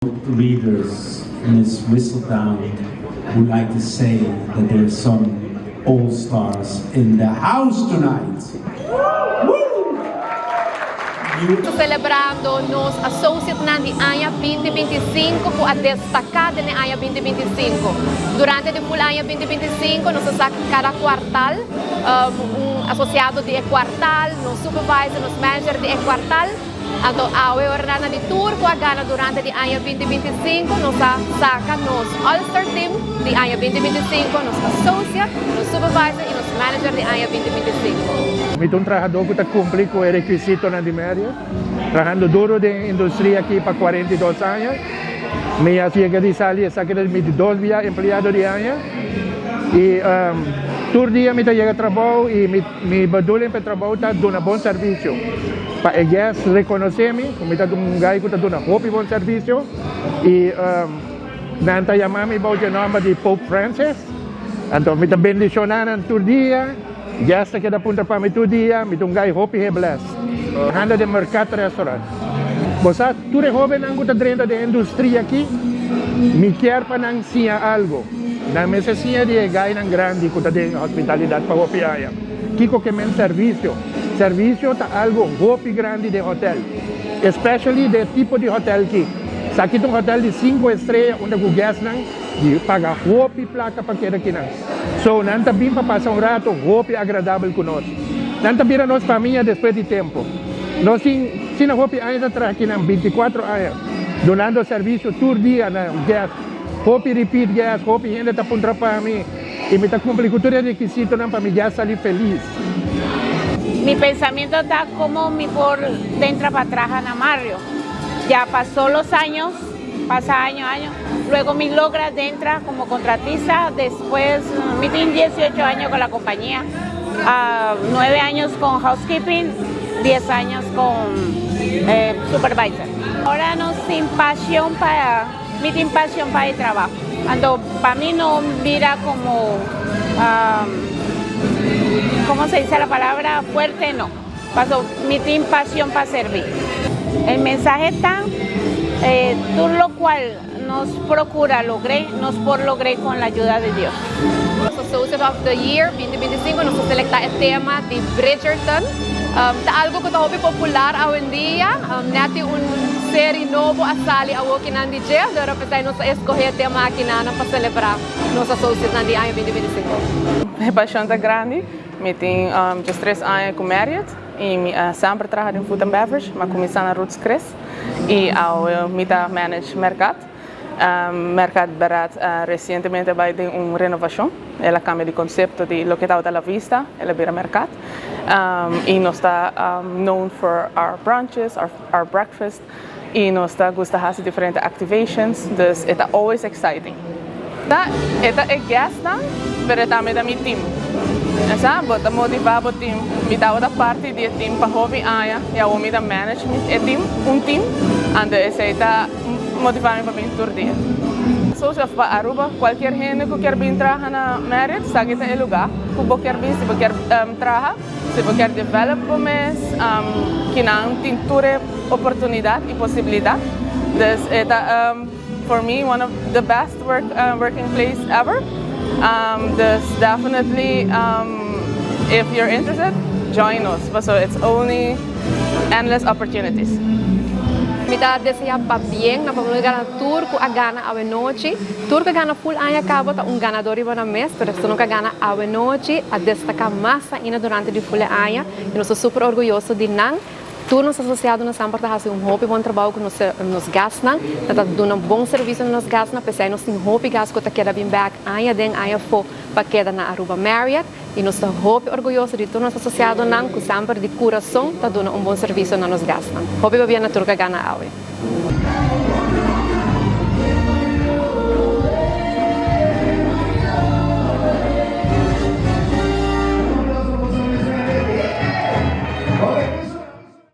Leaders Ms. Whistledown would like to say that there's some all-stars in the house tonight. Woo! You Celebrando nos associate nan di aña 2025 cu a destaca den aña 2025. Durante e full aña 2025, nos a saca cada kwartaal un asociado di kwartaal, nos supervisor, nos manager di kwartaal. Anto, awe ora di tur cu a gana durante di aña 2025, nos a saca nos All-Star Team di aña 2025, nos associate, nos supervisor y nos manager di aña 2025. Mi ta un trahador cu ta cumpli cu e requisito nan di Marriott, trahando duro den industria aki pa 42 aña. Mi a yega di sali esaki ta mi dos biaha empleado di aña. Y tur dia mi ta yega trabou y mi bedoeling pa trabou ta duna bon servicio. Pa e guest reconoce mi, mi ta un guy cu ta duna hopi bon servicio y nan ta yama mi bou e nomber di Pope Francis. Anto mi ta bendiciona nan tur dia. Guest ta keda puntra pa mi tur dia, mi ta un guy hopi he bless. Handa den Mercat Restaurant. Bo sa, tur e hobennan cu ta drenta den industria aki, mi kier pa nan siña algo. Nan mester siña di e guynan grandi cu ta den hospitalidad pa hopi aña. Kico ke men servicio. Servicio ta algo hopi grandi den hotel. Especially den tipo di hotel aki. Esaki ta un hotel di 5 estrella unda cu guestnan di paga hopi placa pa keda akinan. So, nan ta bin pa pasa un rato hopi agradabel cu nos. Nan ta bira nos famia despues di tempo. Nos tin asina hopi aña ta traha akinan, 24 aña, dunando servicio tur dia na guest. Hopi repeat guest, hopi hende ta puntra pa mi y mi ta cumpli cu tur e requisitonan pa mi guest sali feliz. Mi pensamiento está como mi por dentro pa traha na Marriott. Ya pasó los años, pasa año, año. Luego mi logra dentro como contratista, después mi tin 18 años con la compañía, 9 años con housekeeping, 10 años con supervisor. Ahora nos tin pasión pa, mi tin pasión pa el trabajo. Anto, pa mi no mira como, ¿cómo se dice la palabra? Fuerte, no. Paso, mi tin pasión pa servir. El mensaje está, todo lo cual nos procura lograr, nos por lograr con la ayuda de Dios. Nos Associate of the Year 2025, nos a selecta e tema di Bridgerton. Ta algo cu ta hopi popular awendia. Net un serie nobo a sali awokinan di dje, pero pesey nos a escoge e tema aki nan pa celebra nos Associate di aña 2025. Mi pasion ta grandi. Mi tin 13 aña cu Marriott y mi semper a traha den food and beverage, m'a cuminsa na Ruth's Chris y awe mi ta manage Mercat. Mercat berdad recientemente a bay den un renovacion. El a cambia di concepto di loke tabata La Vista, el a bira Mercat. Y nos ta known for our brunches, our breakfast y nos ta gusta haci diferente activations, dus e ta always exciting. Ta, e ta e guest nan, pero tambe ta mi team. Sa, bo ta motiva bo team. Mi tabata parti di e team pa hopi aña, y awor mi ta manage e team, un team, anto esey ta motiva mi pa bin tur dia. So, pa Aruba, cualkier hende cu kier bin traha na Marriott, esaki ta e lugar cu bo kier bin, si bo kier traha, si bo kier develop bo mes, akinan tin tur oportunidad y posibilidad. Dus e ta, for me, one of the best working place ever. Dus definitely, if you're interested, join us. So it's only endless opportunities. Mi ta desea pabien na pa gana tur cu a gana awe nochi. Tur cu a gana full aña caba ta un ganador riba nan mes, pero esunnan cu a gana awe nochi a destaca mas ainda durante di full aña. Y nos ta super orguyoso di nan. Tur nos asociadonan semper ta haci un hopi bon trabou cu nos guestnan, ta duna un bon servicio na nos guestnan, pesey nos tin hopi guest cu ta keda bin back aña den aña afo pa keda na Aruba Marriott. Y nos ta hopi orguyoso di tur nos asociadonan cu semper di curason ta duna un bon servicio na nos guestnan. Hopi pabien na tur cu a gana awe.